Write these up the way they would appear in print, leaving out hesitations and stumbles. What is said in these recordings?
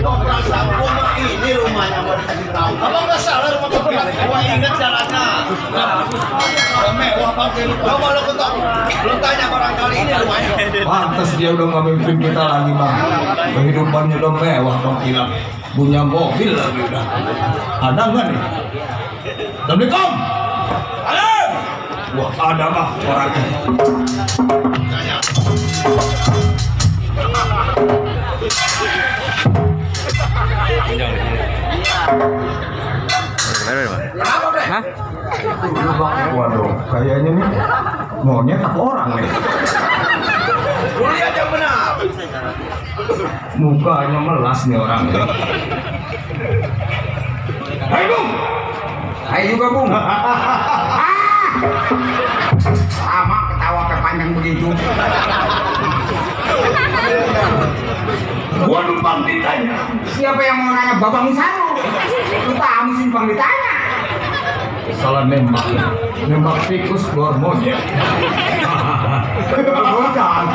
Ini rumahnya mau dikasih tahu. Abang nggak salah rumah Bang. Gua ingat jalannya. Mewah Bang. Kau kalau ketemu, lu tanya barangkali ini rumahnya. Pantas dia udah memimpin kita lagi Bang. Kehidupannya udah mewah Bang Ilham. Punya mobil lagi udah. Ada nggak nih? Assalamualaikum. Halo. Wah ada Bang orangnya. Hah? Waduh, kayaknya nih monyet apa orang nih? Lihat yang benar. Mukanya melas nih orang nih. Hai Bung. Hai juga Bung. Sama ketawa kepanjang begitu. Gua numpang ditanya. Siapa yang mau nanya Babang Saru? Lu tahu sih bang ditanya. Salah nembak. Nembak tikus keluar monyet. Bukan.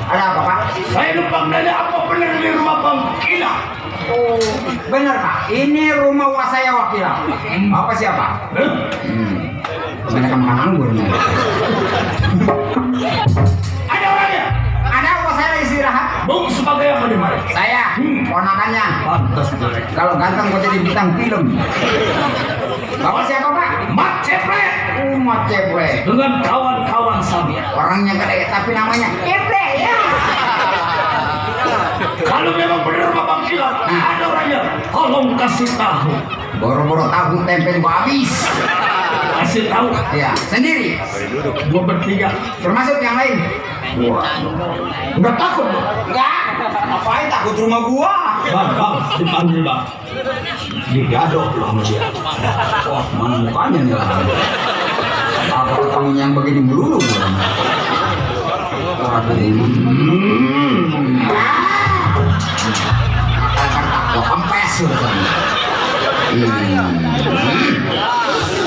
Ada apa Pak? Saya numpang nanya apa benar di rumah Bang Ilham? Oh benar Pak. Ini rumah wasaya wakil. Apa siapa? Banyak makan anggur nih. Ada orangnya. Ada wasaya istirahat. Bung sebagai apa di mana? Saya ponakannya. Pantas jelek. Kalau ganteng kok jadi bintang film. Bapak siapa Pak? Mat Cepret Mat Cepret. dengan kawan-kawan saya. Orangnya gede tapi namanya Cepret ya. Kalau memang benar Bang Ilham, ada orangnya. Tolong kasih tahu. Boro-boro tahu tempe gua habis. Kasih tahu. Ya, sendiri. Gua bertiga. Termasuk yang lain. Wah, nggak takut Bang? Enggak. Ngapain takut rumah gua? Bang, dipanggil Bang. Digadok loh sama dia. Wah, mana mukanya nih orang? Apa ketemu yang begini melulu? Waduh. Gua kempes sudah.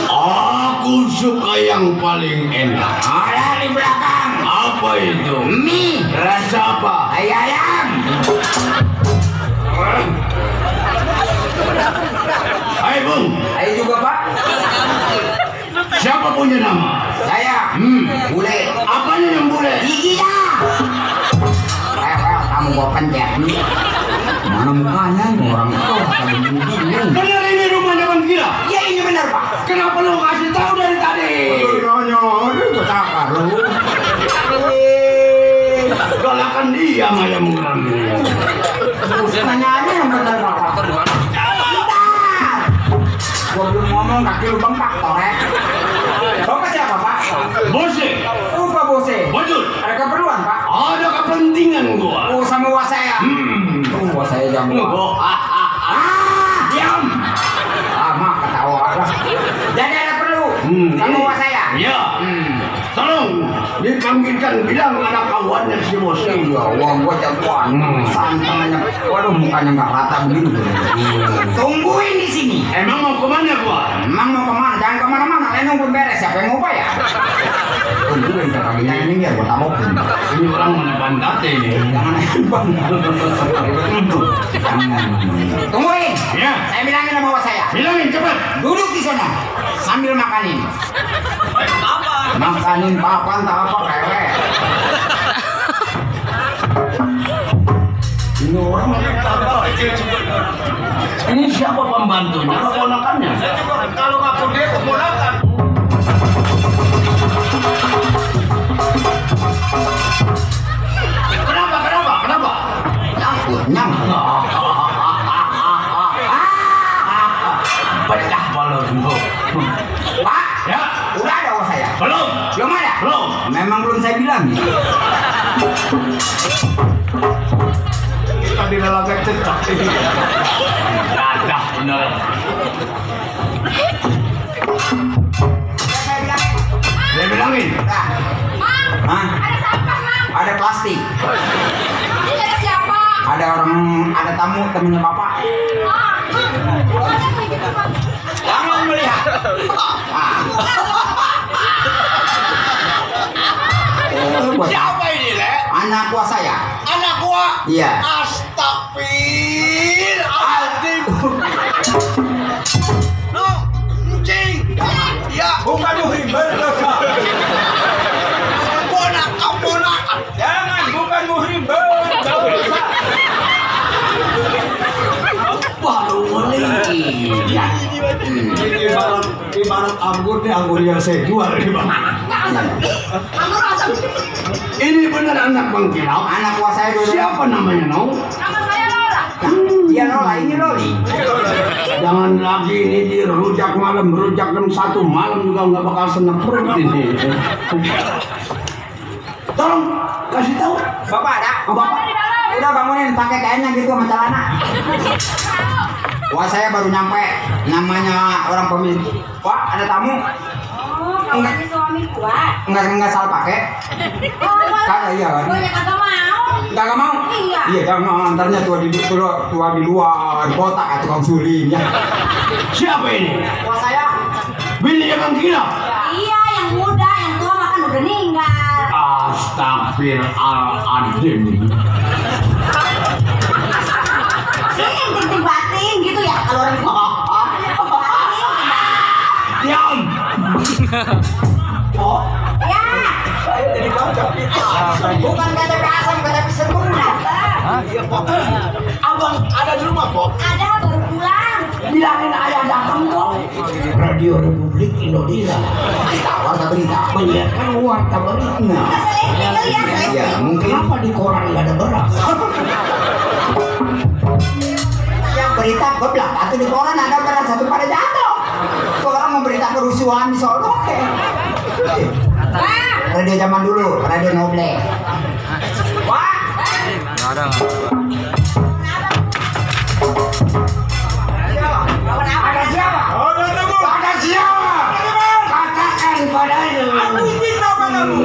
Aku suka yang paling enak. Ada di belakang. Apa itu? Mie. Rasa apa? Ayam. Hai Bung, Ayo juga Pak. siapa punya nama? Saya. Bule. Apanya yang boleh? Gigi dah. Kamu bawa pencet nih. Mana mukanya nih orang tua kamu bingung. Benar ini rumahnya Bang Gila? Iya ini benar Pak. Kenapa lu kasih tahu dari tadi? Nanya, itu takar lu. Galakan dia ayam orang ini. Nanya aja yang benar Pak. Bentar. Gua belum ngomong kaki lu bengkak torek. Bapak siapa Pak? Bose, Lupa bose. wajud. Ada keperluan Pak? Ada kepentingan gua. Oh sama wasaya. Wasaya jam Oh, diam. Lama ketawa. Jadi ada perlu. Kamu wasaya. Ya. Tolong dipanggilkan bilang anak kawannya si Bose. Iya, uang gua jagoan. Santangannya, waduh mukanya nggak rata begini. Tungguin di sini. Emang mau kemana gua? Emang mau kemana? Jangan kemana-mana. Lain nunggu beres. Siapa yang mau bayar? Tungguin kalinya ini biar gua tabokin. Ini orang mana bandate ini? Jangan bang. Tungguin. Ya. Saya bilangin sama bos saya. Bilangin cepat. Duduk di sana sambil makanin. Makanin papan tak apa kewe. Ini orang ini siapa pembantunya? Keponakannya? Kalau ngaku dia keponakan. Kenapa? Nyangkut. Pecah balonmu. Pak, Ya. udah ada bos saya. Belum. Belum ada. Belum. Memang belum saya bilang. Tadi lalaga cecak ini. Dadah bener. Saya bilang. Dia bilangin. Nah. Hah? Ada plastik. Ada orang, ada tamu temennya bapak. Jangan melihat. Siapa ini, Le? Anak buah saya. anak gua. Iya. Astagfirullahaladzim. No, kucing. Ya, Bukan muhibah dosa. ponakan. Jangan, bukan muhibah dosa. Baru mulai. Iya. Ibarat anggur nih, anggur yang saya jual nih bang. Anggur asam. Ini bener anak Bang Kilau. Anak buah saya dulu. Siapa namanya, Nong? Nama saya Lola. Dia Lola, ini Loli. Jangan lagi ini di rujak malam, rujak jam 1 malam juga nggak bakal senang perut ini. Tolong kasih tahu. Bapak ada? Oh, Bapak. Udah bangunin pakai kainnya gitu sama celana. Wah, saya baru nyampe. Namanya orang pemilik. Pak, ada tamu. Oh, katanya suami gua. Enggak salah pakai. Oh, Kagak iya kan? gua kagak mau. Enggak mau? Iya. Iya, jangan antarnya tua di luar kotak atau tukang sulingnya. Siapa ini? Wah, saya. Bini yang gila. Iya, yang muda, yang tua makan udah meninggal. Astagfirullahaladzim. Yang penting batin gitu ya kalau orang tua. Diam. Oh, Ya. saya jadi kacau. Bukan KTP asam, KTP sempurna. Iya, Pok. Abang ada di rumah, Pok. Ada baru pulang. Bilangin ayah datang kok. Radio Republik Indonesia. Kita warta berita menyiarkan warta berita. Selesai ya, selesai. Ya, mungkin apa di koran nggak ada beras? Yang berita goblok, atau di koran ada beras satu pada jatuh. Orang mau berita kerusuhan di Solo. Wah, Radio zaman dulu, radio Noble. Wah, ada siapa? Ada siapa? Katakan padanya. Aku izin sama kamu.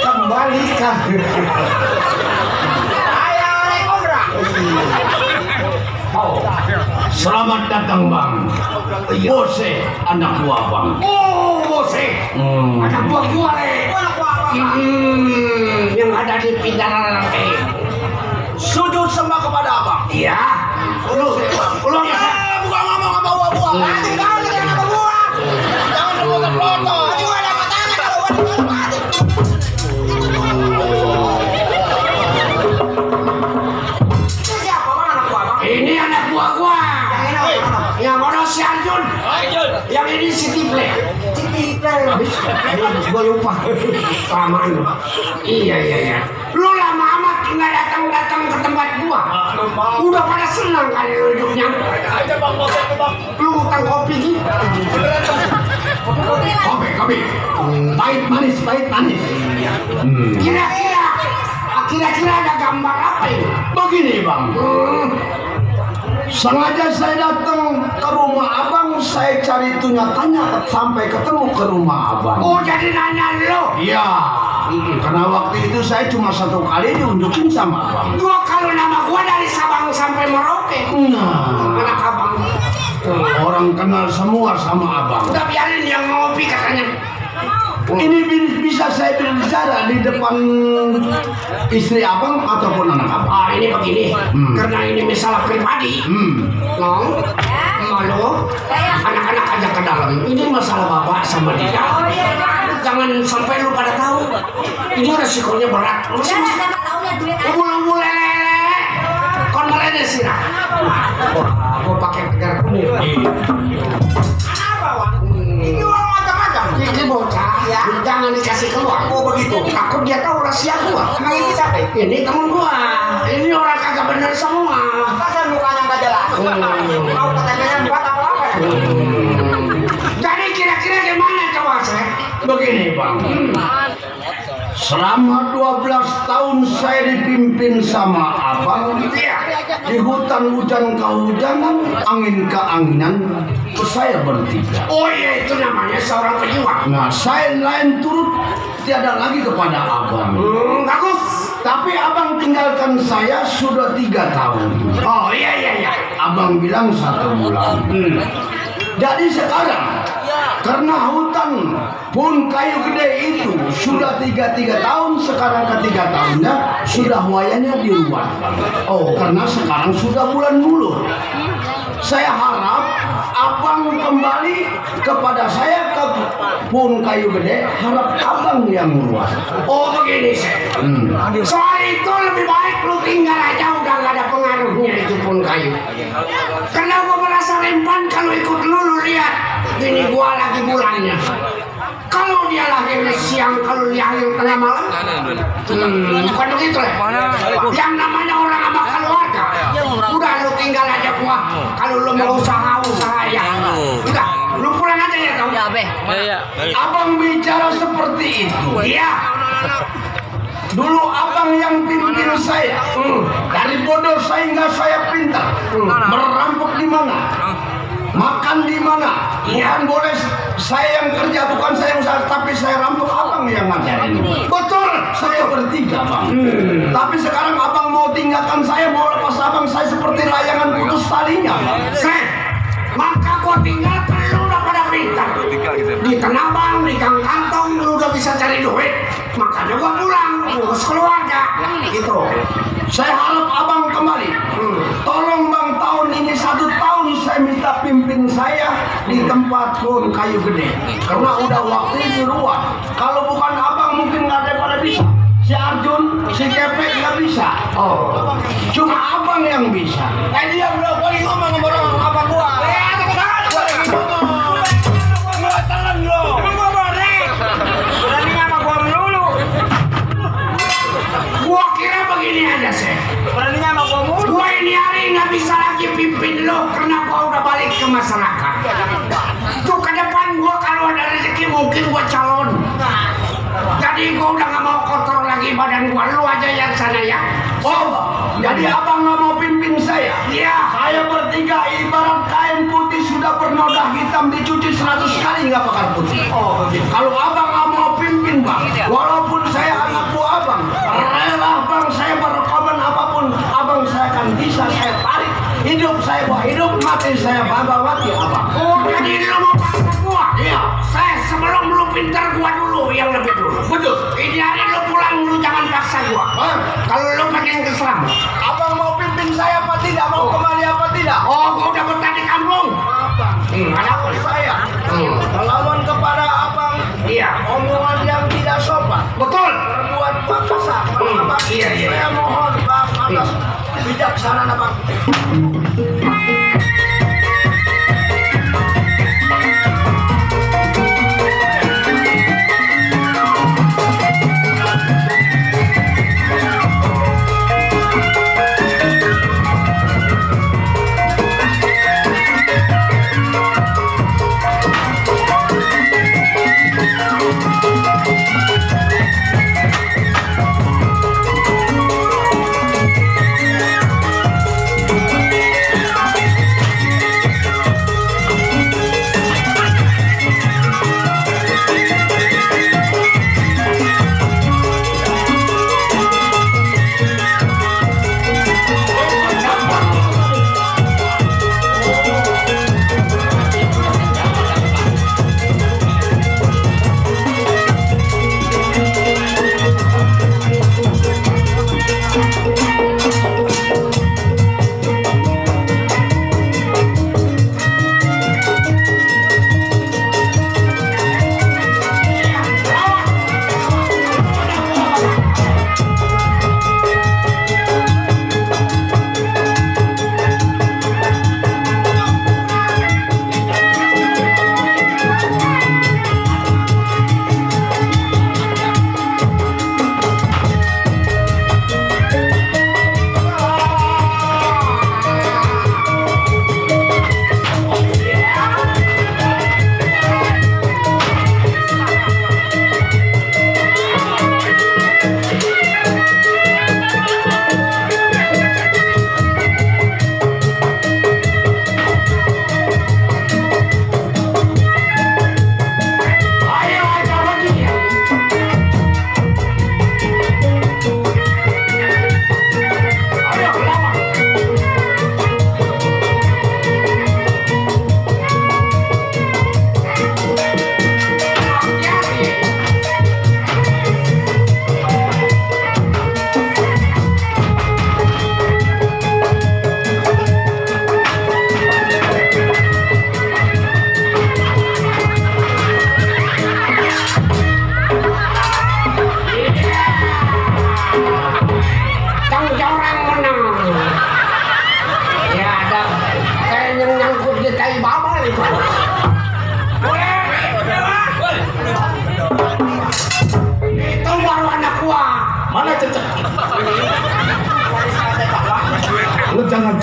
Kembalikan. Ayo, Rekobra. Oh, selamat datang Bang. Bose, anak buah Bang. Oh, Bose. Anak buah gua, anak buah Bang. Yang ada di pindaran lantai. Sujud sembah kepada Abang. Iya. Ulang ya. Bukan ngomong sama buah-buah. Nanti kau jangan sama buah. Jangan foto-foto. Nanti gua ada matanya kalau gua mati. Siapa Bang anak buah Bang? Ini anak buah gua. Yang mana si Arjun? Yang ini si Tiple. Si Tiple. Gua lupa. Samaan. Iya. Lu lama amat nggak datang ke tempat gua. Udah pada senang kali lu hidupnya. Aja Bang, Bang. Lu utang kopi gitu. Kopi. Pahit manis. Kira-kira ada gambar apa ini? Begini Bang. Sengaja saya datang ke rumah Abang, saya cari tanya sampai ketemu ke rumah Abang. Oh, jadi nanya lo? Iya. Karena waktu itu saya cuma 1 kali diunjukin sama Abang. Gua kalau nama gua dari Sabang sampai Merauke. Nah, anak Abang. Orang kenal semua sama Abang. Udah biarin yang ngopi katanya. Ini bisa saya bicara di depan istri Abang ataupun anak Abang. Ini begini, karena ini masalah pribadi. Nong, malu, anak-anak aja ke dalam. Ini masalah bapak sama dia. Jangan sampai lu pada tahu. Ini resikonya berat. udah siapa taunya duit aja. Bulu lele, kon melene sih. Aku pakai tegar kuning. Ini orang macam-macam. Ini bocah ya. Jangan dikasih keluar. Oh begitu. Takut dia tahu rahasia gua. Emang ini siapa? Ini temen gua. Ini orang kagak bener semua. Masa mukanya nggak jelas? Mau katanya buat apa-apa ya? Jadi kira-kira gimana coba saya? Begini Bang. Selama 12 tahun saya dipimpin sama Abang. Di hutan hujan kehujanan, angin keanginan, saya bertiga. Oh iya, itu namanya seorang pejuang. Nah, saya lain turut tiada lagi kepada Abang. Bagus. Tapi Abang tinggalkan saya sudah 3 tahun. Oh iya. Abang bilang 1 bulan. Jadi sekarang Karena hutan pun kayu gede itu sudah 3 tahun, sekarang ketiga tahunnya sudah wayanya diruat. Oh, karena sekarang sudah bulan mulut. Saya harap abang kembali kepada saya ke pun kayu gede, harap abang yang meruat. Oh begini sih. Soal itu lebih baik lu tinggal aja, udah gak ada pengaruhnya itu pun kayu. Karena gua merasa rempan kalau ikut lu lihat ini gua lagi bulannya. Kalau dia lahir siang, kalau dia lahir tengah malam, bukan begitu lah. Yang namanya orang sama keluarga, udah lu tinggal aja gua. Kalau lu mau usaha ya, udah lu pulang aja ya tau. Abang bicara seperti itu. Iya. Dulu abang yang pimpin saya. Dari bodoh sehingga saya pintar. Merampok di mana? Makan di mana? Bukan boleh saya yang kerja, bukan saya yang usaha, tapi saya rampok, abang yang ngajarin. Betul, saya bertiga bang. Tapi sekarang abang mau tinggalkan saya, mau lepas abang, saya seperti layangan putus talinya. Maka gua tinggalkan lu udah pada pintar. Di Tanah Bang, di Gang Kantong lu udah bisa cari duit. Makanya gua pulang, ngurus keluarga. Gitu. Saya harap abang kembali. Tolong bang, tahun ini 1 tahun saya minta pimpin saya di tempat pun kayu gede. Karena udah waktu diruat. Kalau bukan abang mungkin nggak ada pada bisa. Si Arjun, si Kepek nggak bisa. Oh, cuma abang yang bisa. Dia bro, gua lagi ngomong sama orang apa gua. Gua lagi ngomong. Gua telan lo. Gua boleh. Berani sama gua melulu. Gua kira begini aja sih. Berani sama gua mulu. Gua ini hari nggak bisa lagi pimpin lo karena gua udah balik ke masyarakat. Tuh ke depan gua kalau ada rezeki mungkin gua calon. Jadi gua udah nggak mau kotor lagi badan gua, lu aja yang sana ya. Oh, jadi abang nggak mau pimpin saya? Iya. Saya bertiga ibarat kain putih sudah bernoda hitam, dicuci 100 kali nggak bakal putih. Oh, begitu. Kalau abang nggak mau pimpin bang, walaupun saya anak buah abang, rela bang saya berkorban apapun, abang saya akan bisa saya tarik. Hidup saya buah hidup, mati saya bawa mati abang. Oh, jadi lu mau paksa gua? Iya. Saya sebelum lu pintar gua dulu yang lebih dulu. Betul. Ini hari lu pulang, lu jangan paksa gua. Bang, Kalau lu pengen keselam. abang mau pimpin saya apa tidak? Mau kembali apa tidak? Oh, gua udah betah di kampung. Abang, Ada apa? saya melawan kepada abang. Iya. Omongan yang tidak sopan, Betul. berbuat kasar. Abang, Iya. saya mohon bang atas bijaksana bang.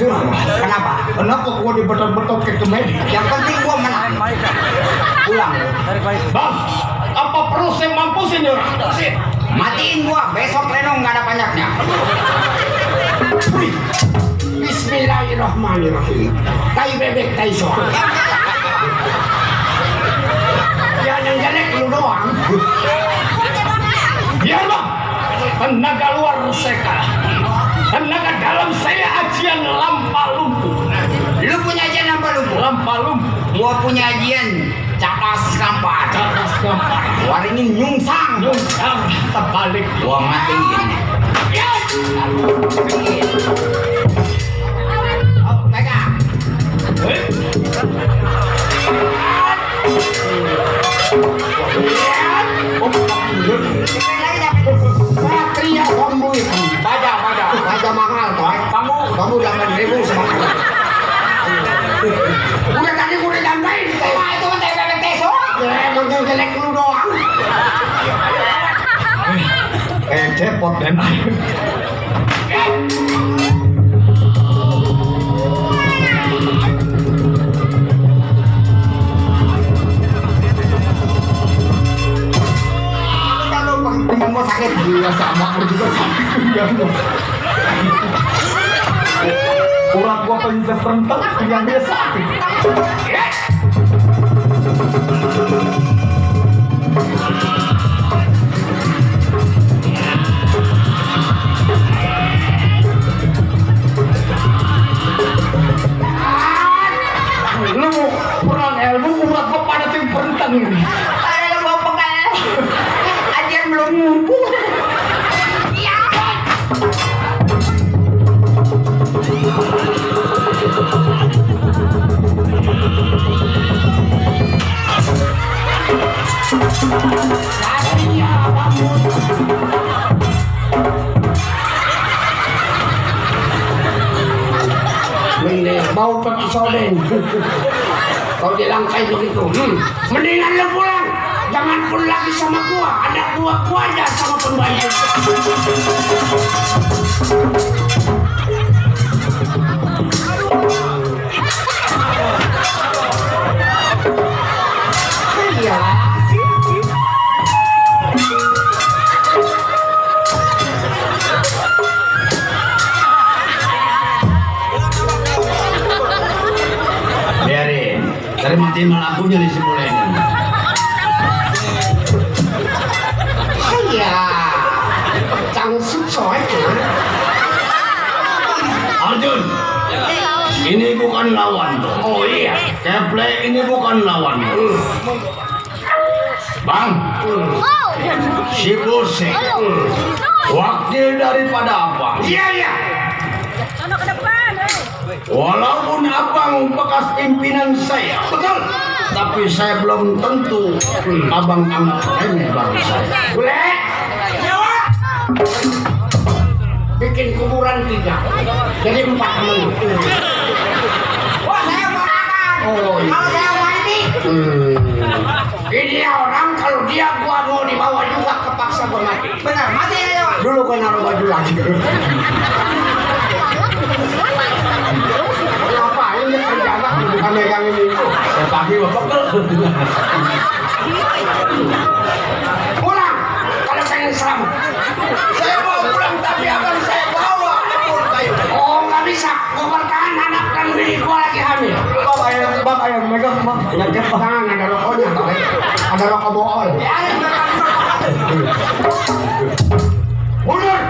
curang. Kenapa? Kenapa gua dibetot-betot ke kemedi? Yang penting gua menang. Pulang. Bang, apa perlu saya mampusin ya? Matiin gua, besok Reno nggak ada banyaknya. Wih. Bismillahirrahmanirrahim. Tai bebek, tai soal. Ya yang jelek lu doang. Biar bang, tenaga luar saya kalah. Tenaga dalam saya ajian lampa lumpuh. Lu punya ajian lampa lumpuh. Lampa lumpuh. Gua punya ajian cakas lampa. Cakas lampa. Waringin nyungsang. Nyungsang terbalik. Gua matiin. Ya. Oh, pegang. Satria Kombu itu baja mahal toh. Kamu 8.000 semua. Udah tadi gue udah jambain, wah itu kan bebek teso. Emang jelek lu doang. Cepot dan air. Mau sakit Iya sama, aku juga sakit. Kurang gua pencet rentak, tinggal dia sakit. Lu kurang ilmu, kurang kepada tim perentang ini. Ayo mau pegal. Ajian belum ngumpul. Ya. Ini bau pakai soden. Kau bilang kayak begitu. Mendingan lu pulang. Jangan pulang lagi sama gua. Ada gua aja sama pembantu. Iya. Biarin, dari mati lampunya di sebelah ini. Iya. Langsung coy. Arjun, ini bukan lawan. Oh iya. Keple ini bukan lawan. Bang, si Bose, wakil daripada Abang. Iya iya. Walaupun Abang bekas pimpinan saya, Betul. tapi saya belum tentu Abang anggap remeh bagi saya. Boleh. Nyawa. Bikin kuburan 3. Jadi 4 temen. Wah, saya mau makan. Oh iya. Kalau saya mandi. Ini orang kalau dia gua mau dibawa juga kepaksa gua mati. Benar, mati aja. Dulu kan naruh baju lagi. Ngapain dia penjaga bukan megang ini. Saya pagi bapak Pulang kalau pengen selamat. saya mau pulang tapi akan saya bawa kebun kayu. Oh nggak bisa. Gua bertahan anak dan bini gua lagi hamil. Bapak yang megang, Bang. Ya jangan ada rokoknya, toh. Ada rokok bool. Mundur.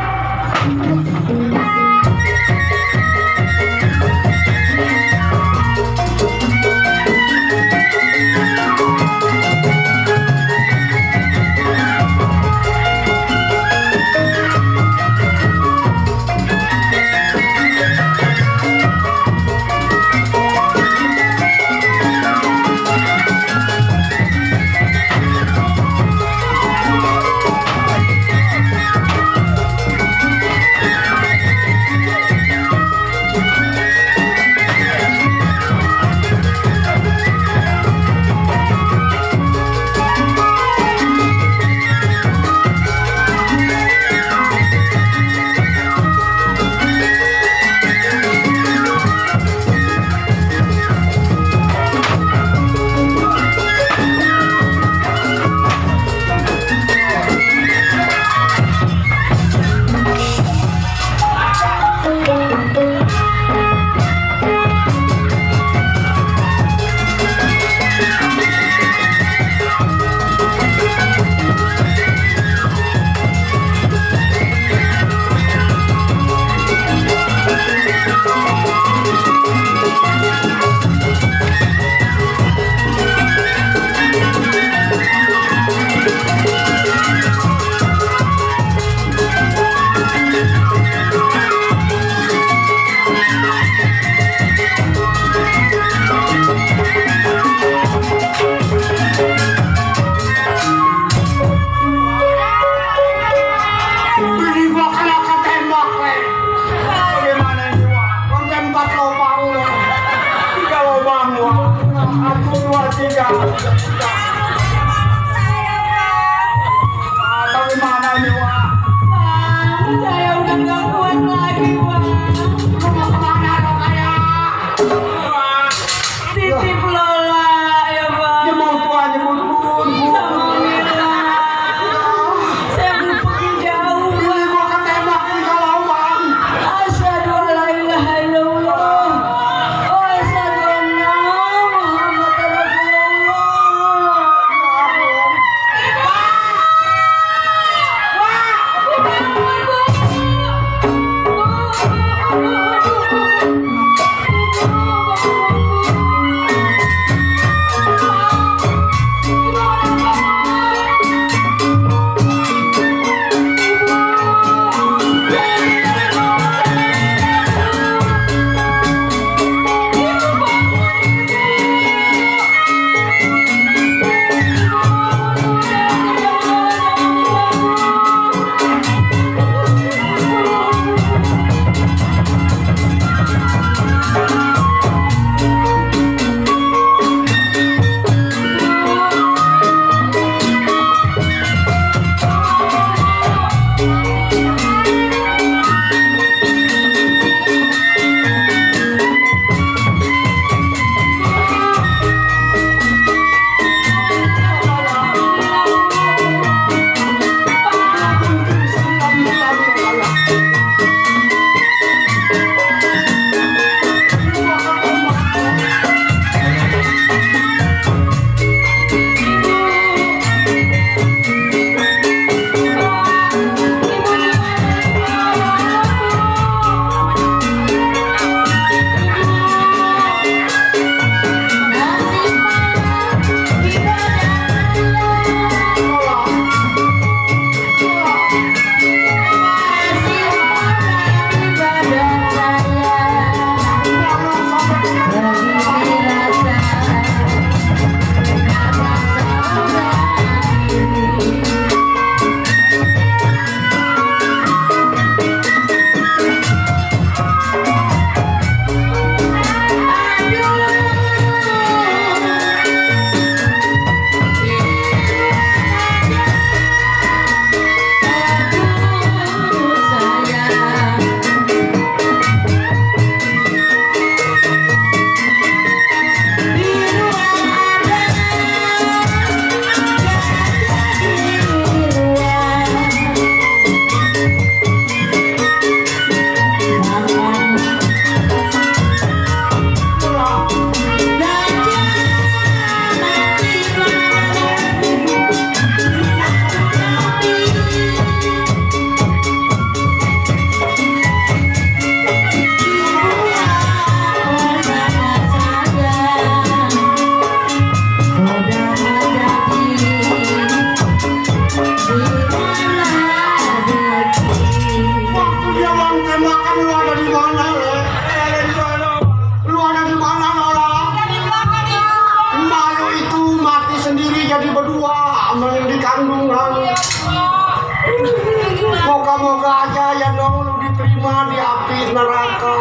Moga-moga aja ya dong lu diterima di api neraka.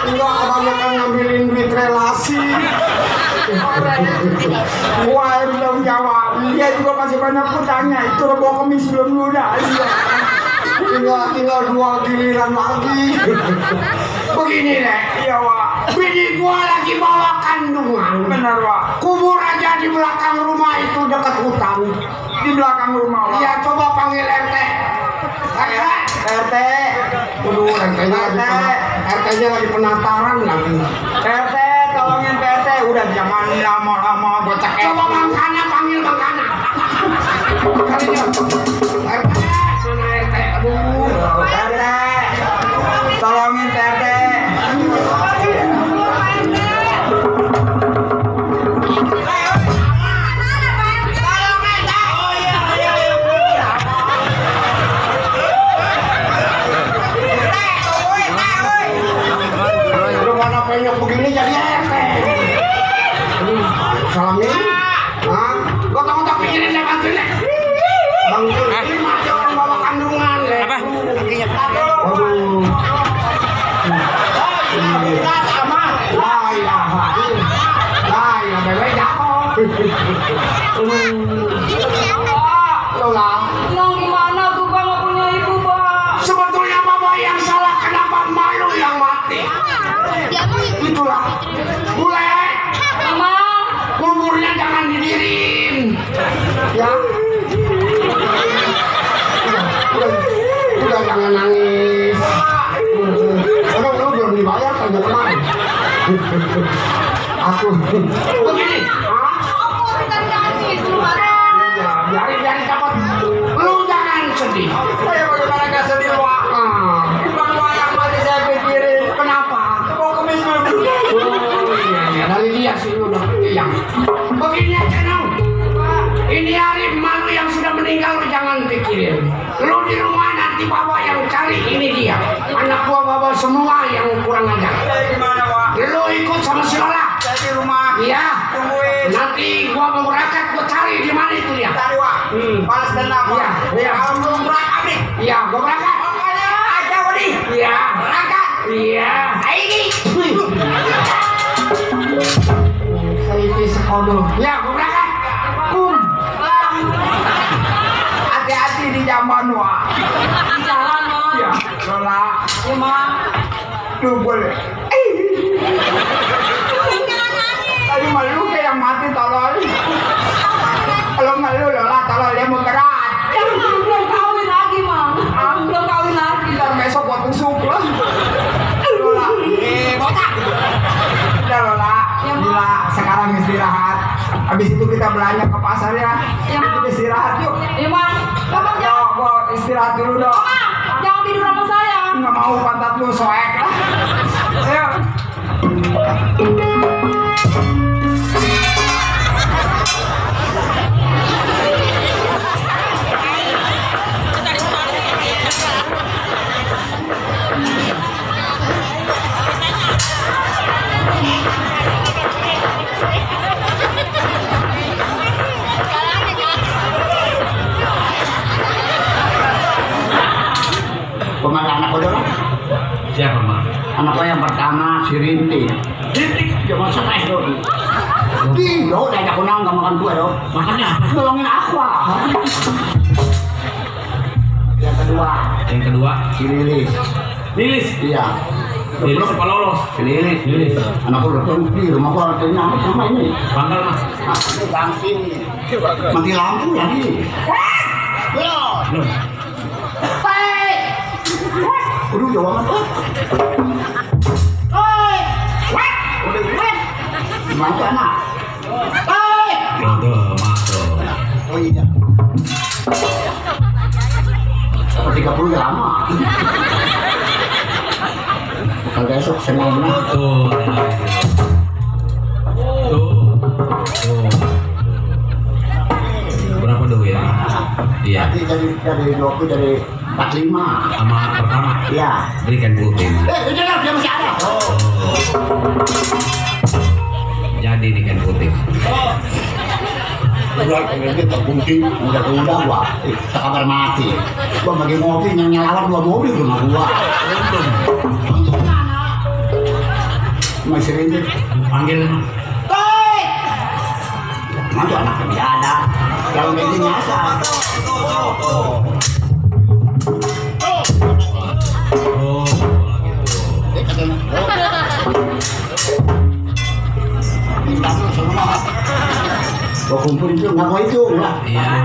Enggak, kebanyakan ngambilin duit relasi. Wah, belum jawab. Dia juga masih banyak bertanya. Itu rebok kemis belum ludah. Tinggal 2 giliran lagi. Begini deh, iya Wak. Bini gua lagi bawa kandungan. Benar Wak. Kubur aja di belakang rumah itu dekat hutan. Di belakang rumah Wak. Iya, coba panggil RT. RT. Waduh, RT-nya lagi penataran lagi. RT, tolongin RT. Udah jangan lama-lama bocah. Coba Bangkana, panggil Bangkana. Kalinya. RT, mana RT? Aduh, RT. Tolongin RT. Penyok begini jadi RT. Salamin. Hah? Gotong-gotong pikirin deh bantuin deh. Bantuin masih orang bawa kandungan deh. Apa? Waduh. Aman. Bebe jatuh. Lola. Yang gimana tuh Bang, nggak punya ibu Bang? Sebetulnya Bapak yang salah, kenapa malu yang mati? Itulah. Bule. Mama. Kuburnya jangan didirin. Ya. Udah jangan nangis. Emang lu belum dibayar kan kemarin? Aku. Begini. Aku bukan nangis lu Bang. Biarin dapat. Lu jangan sedih. Saya bagaimana gak sedih Wak? Bukan Wak yang mati saya pikirin. Kenapa? Mau kemis belum? Oh iya. Dari dia sih udah yang. Begini aja dong. Ini hari malu yang sudah meninggal lu jangan pikirin. Lu di rumah nanti bawa yang cari ini dia. Anak gua bawa semua yang kurang ajar. Gimana Wak? Lu ikut sama si Lola. Di rumah. Iya. Tungguin. Nanti gua mau berangkat gua cari di mana itu dia. Cari Wak. Balas dendam. Iya. Kalau belum berangkat nih. Iya, gua berangkat. Pokoknya aja Wadi. Iya. Berangkat. Iya. Ini. Saya sekolah. Ya, gua berangkat. Hati-hati di zaman Wak. Di jalan Bang. Iya. Lola. Ya Bang. Tuh boleh. Tadi malu kayak yang mati tolol. Kalau malu Lola tolol dia mau berat. Ya belum kawin lagi Bang. Belum kawin lagi. Ntar besok buat tusuk lah. Lola. Botak. Udah Lola. Ya, Ma. Gila, sekarang istirahat. Habis itu kita belanja ke pasar ya. Ya, Ma. Kita istirahat yuk. Ya Bang. Bang jangan. Gua istirahat dulu dong. Bang, jangan tidur sama saya. Nggak mau pantat lu soek lah. Ayo. Pemain anak udah lah. Siapa Mak? Anak yang pertama si Rintik. Rintik dia masak es dulu. Dia diajak konang nggak makan kue dong. Makannya nolongin aku. Yang kedua si Lilis. Lilis. Iya. Lilis apa lolos? Si Lilis. Lilis. Anak udah di rumah gua artinya apa sama ini? Banggal Mas. Ini langsing. Mati lampu lagi. Belum. Udah jawab apa? Gimana anak? Masuk. Oh iya. Seperti 30 lama. Kalau besok Senin. Tuh. Berapa duit? Iya. Dari 20 dari 45. Sama pertama. Iya. Berikan booking. Udah lah, dia masih ada. jadi nih kan putih. Udah ini terbukti udah wah kabar mati. Gua bagi mobil yang nyalawan 2 mobil rumah gua. Masih ini Panggil mantu anak tidak ada. Kalau ini nyasa. oh Gua kumpul itu nggak mau itu lah. iya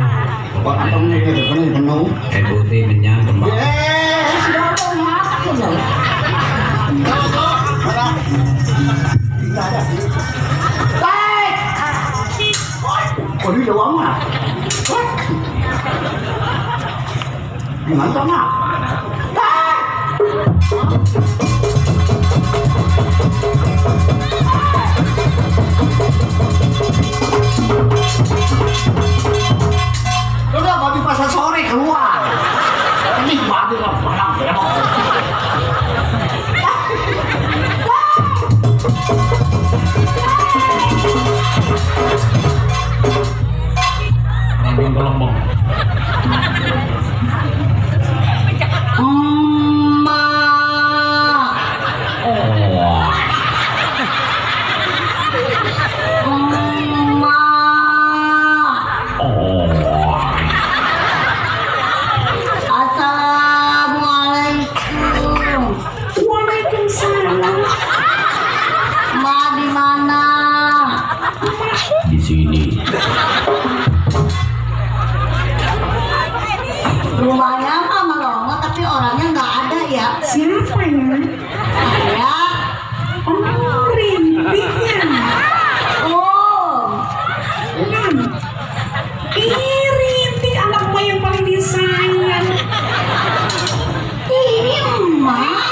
Gua kantongnya ini penuh. putih kenyang kembang Sudah mau makan loh. Kok dia jawab mah? Gimana tuh nak? Udah babi pasar sore keluar. Ini babi lah barang belok. Bandung Kelompok Assalamualaikum. Waalaikumsalam. Ma di mana? di sini. Rumahnya mah melongo tapi orangnya nggak ada ya. Siapa ya? Saya. Oh, rintiknya. Oh. Ih, rintik anakmu yang paling disayang. Ini emak.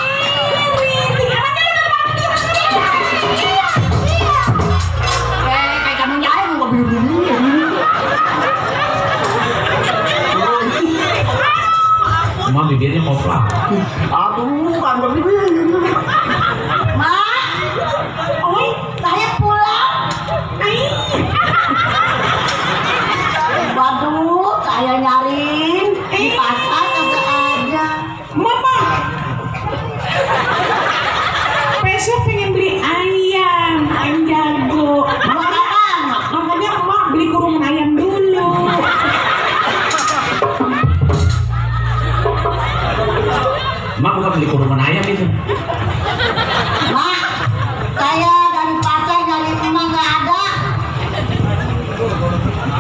Rintik anaknya Kayak kamu nyayang nggak biru-biru. Emang bibirnya kopla. Aduh, kan begini. Ma. Oh, saya pulang. Waduh, saya nyariin di pasar kagak ada. Mama. Besok pengen beli ayam jago. Makan. Makanya emak beli kurungan ayam dulu. Emang bukan beli kurungan ayam itu. Mak, saya dari pasar nyari emak nggak ada.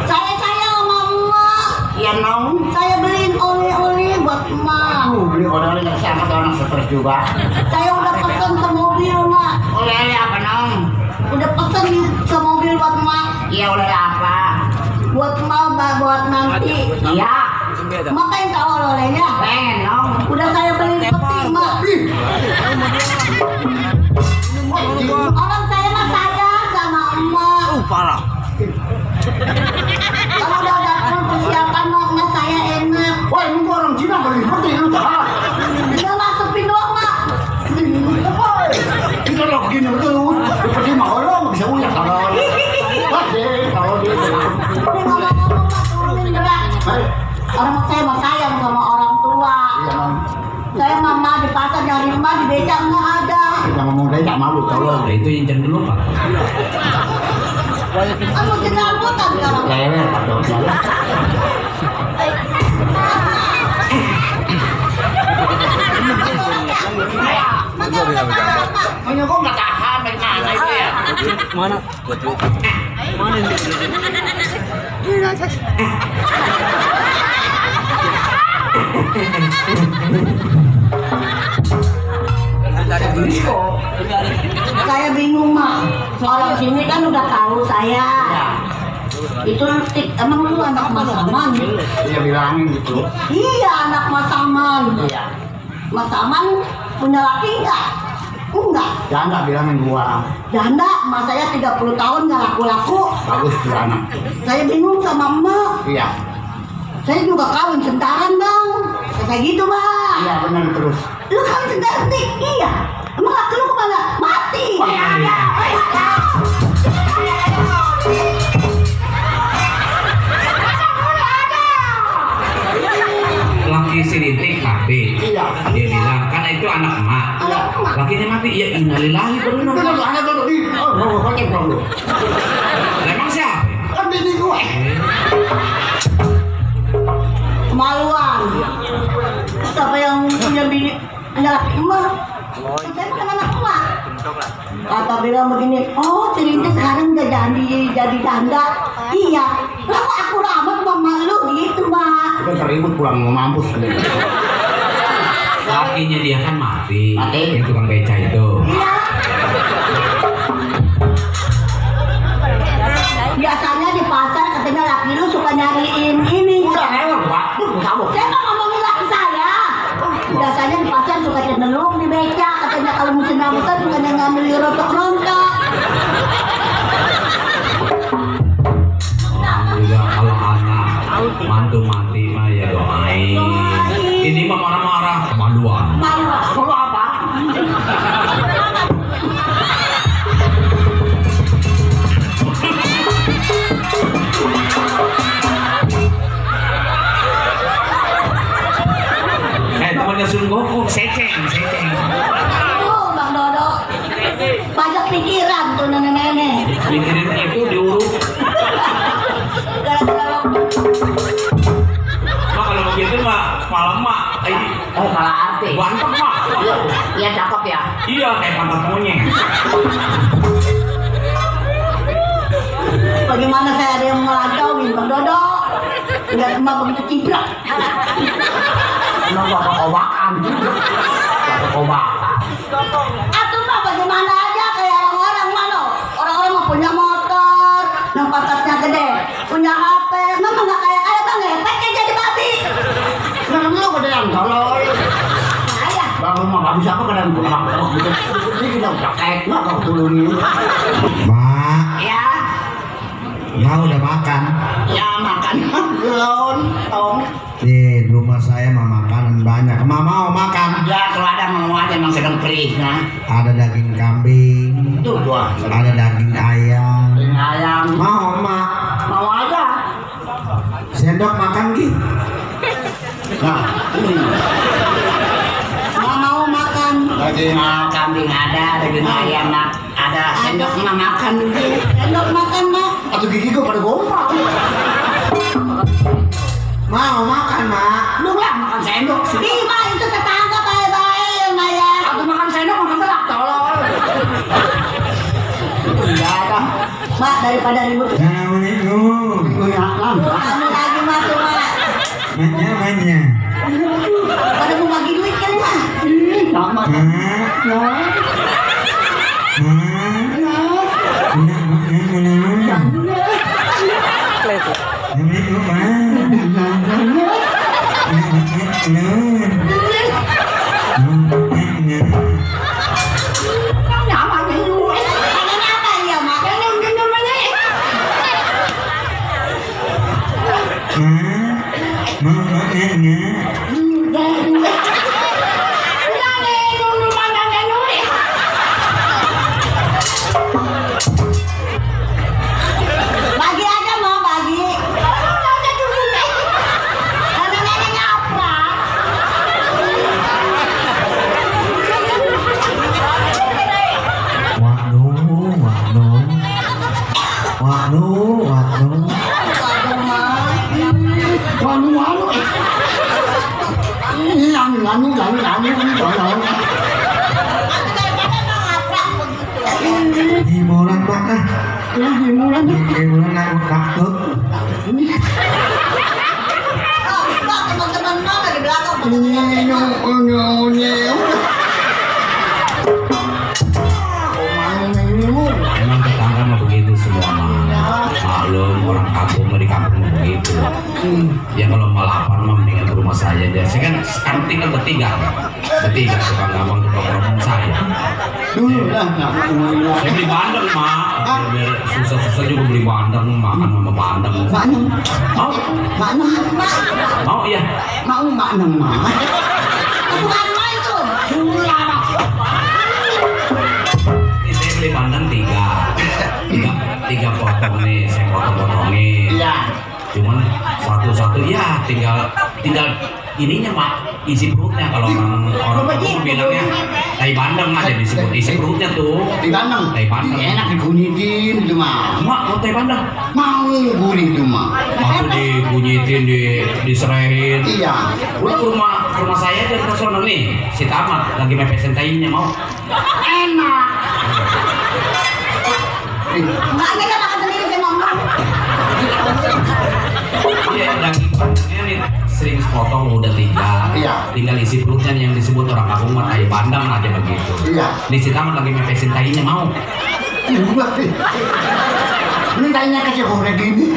Saya sama emak. Ya nong. Saya beliin oleh-oleh buat emak. Beli oleh-oleh yang sama tuh orang stres juga. Saya udah pesen ke mobil, Mak. Oleh-oleh apa nong? Udah pesen ke mobil buat emak. Iya oleh apa? Buat emak, buat nanti. Iya. Emak pengen tahu oleh-olehnya. Pengen nong. Udah saya beliin peti, Mak. Orang saya mah sayang sama emak. Parah. Kalau udah datang persiapan emak saya enak. Wah, ini gua orang Cina beli seperti itu dah. Udah masukin doang, Mak. Kita lo begini betul. Seperti mau lo bisa uyak kalau. Kalau dia. Tapi ngomong-ngomong, Mak, turunin gerak. Orang saya mah sayang sama orang tua. Iya nong. Saya mama di pasar nyari emak di becak nggak ada. Kita ngomong dia tak malu kalau. Nah, itu incen dulu Pak. Kan mesti rambutan sekarang. Lewer pak dong. Hanya kok nggak tahan main mana itu ya? Mana? Buat lu. Mana ini? Saya bingung mak. Orang sini kan udah tahu saya. Itu emang lu anak Mas Aman? Dia bilangin gitu. Iya anak Mas Aman. Iya. Mas Aman punya laki enggak? Enggak. Janda bilangin gua. Janda, mas saya 30 tahun nggak laku-laku. Bagus tuh anak. Saya bingung sama emak. Iya. Saya juga kawin sentaran dong. Kayak gitu bang. Iya benar terus. Lu kawin sentaran nih? Iya. Emang laki lu kemana? Mati. Iya. Emak, saya bukan anak emak. Kata bilang begini, oh Cirinti sekarang udah jadi janda. Iya, lalu aku ramat sama lu gitu, Mak. Udah teribut pulang mau mampus. Lakinya dia kan mati. Mati. Yang tukang beca itu. Iya. Biasanya di pasar katanya laki lu suka nyariin ini. Udah lewat, Pak. Kamu. Saya nggak ngomongin laki saya. Biasanya di pasar suka cenderung di beca. Katanya kalau musim rambutan suka ngambil rontok-rontok. Alhamdulillah kalau anak mantu mati mah ya doain. Ini mah marah-marah kemaluan. Malu apa? Temannya Sun Gokong, seceng. Bang Dodo. Banyak pikiran tuh nenek-nenek. Pikirin itu diurut. Gara-gara Mak kalau begitu mah malam mak. Oh, malah arti. Ganteng mak. Iya, cakep ya. Iya kayak pantat monyet. bagaimana saya ada yang melacauin Bang Dodo. Udah emak begitu ciprak. Emang bapak kobakan. Bapak kobakan. Atuh mah bagaimana aja kayak orang-orang mana? Orang-orang mah punya motor, yang pantatnya gede, punya HP, mama nggak kayak bang ngepek kayak jadi babi. Nah, lu kedean tolol. Saya, Bang rumah nggak bisa apa kedean pulang. Ini kita udah kek nggak kau turunin. Mak, ya, ya udah makan. ya makan belum, tong. Di rumah saya mah makanan banyak. Emak mau makan? Ya kalau ada mau aja emang sedang perih nah. Ada daging kambing, Tuh dua. ada daging ayam. Ayam. Mau emak? Mau aja. Sendok makan Gi? Nah, ini. Mau makan. Daging kambing ada, daging ayam ada. Sendok mah makan dulu. Sendok makan mak. Atau gigi gua pada gompal. Mau makan mak? Lu lah makan sendok sih. Di mak itu tetangga baik-baik Maya. Aku makan sendok makan telak tolol. Enggak ada. Mak daripada ribut. Assalamualaikum. Kenyang. Kamu lagi mak tuh mak. Mana? Pada mau bagi duit kan mak. Sama. Nyaman itu. Pengennya apa ya mak? Bagi aja mau bagi. Nenek-neneknya apa? Waduh. Waduh mak. Wanu. Ini lanu. Hiburan mak ah. Hiburan aku takut. Mak teman-teman mak di belakang. Emang tetangga mah begitu semua mah. Maklum orang kampung mah di kampung mah begitu. Ya kalau mau lapar mah mendingan ke rumah saya deh. Saya kan sekarang tinggal bertiga tukang gabang tukang ngomong saya. Saya beli bandeng mah. Biar susah-susah juga beli bandeng, makan sama bandeng. Mau? Mau iya. Kesukaan mak itu. Ini saya beli bandeng tiga potong nih, saya potong-potongin. Iya. Cuman satu-satu ya tinggal ininya mak isi perutnya kalau orang kampung bilangnya tai bandeng aja disebut isi perutnya tuh. Di bandeng. Tai bandeng. Enak dikunyitin itu mah. Mak mau tai bandeng. Mau gurih itu mah. Waktu dibunyitin diserahin. Iya. Udah ke rumah rumah saya dan ke sono nih, si Tamat lagi mepesin tainya mau. Enak. Enggak ada kan makan sendiri saya ngomong. Iya, yang ini sering sepotong udah tinggal. Iya. Tinggal isi perutnya yang disebut orang kampung mah tai bandam aja begitu. Iya. Nih si Tamat lagi mepesin tainya mau. Ini tanya ke goreng gini.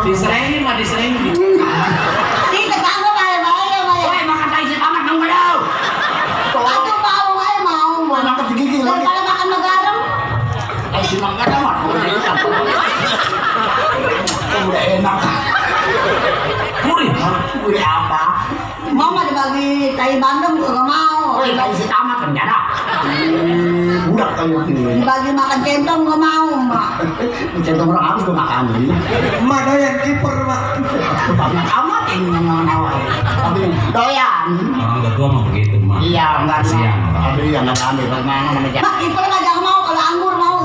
Diserengin mah diserengin. Ini tetangga bahaya-bahaya, bahaya. Woi, makan tai si Tamat mau nggak dong? Aku mau, ayo mau. Makan gigi lagi. Daripada makan garam. Ay, sinang ka naman. Udah enak. Murih. Udah apa? Mau mah dibagi tai bandeng juga mau. Woi, kayu si Tamat rencana. Udah kayu ini. Dibagi makan centong gak mau, Mak. Centong orang habis gue makan ini. Mak doyan kiper mak. Banyak amat ini nawa. Tapi doyan. Orang udah tua mah begitu mah. Iya, enggak Kasihan. Ada yang enggak ambil mana mana aja. Mak, kiper gak mau, kalau anggur mau.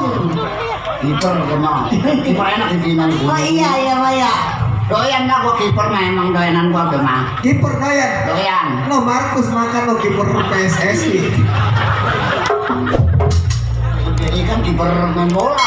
Kiper gimana? Kiper enak di final. Oh iya, iya, Mak ya. Doyan dah gua kiper memang doyanan gua memang. Kiper doyan. Doyan. No Markus makan lo kiper PSSI. Jadi kan kiper main bola.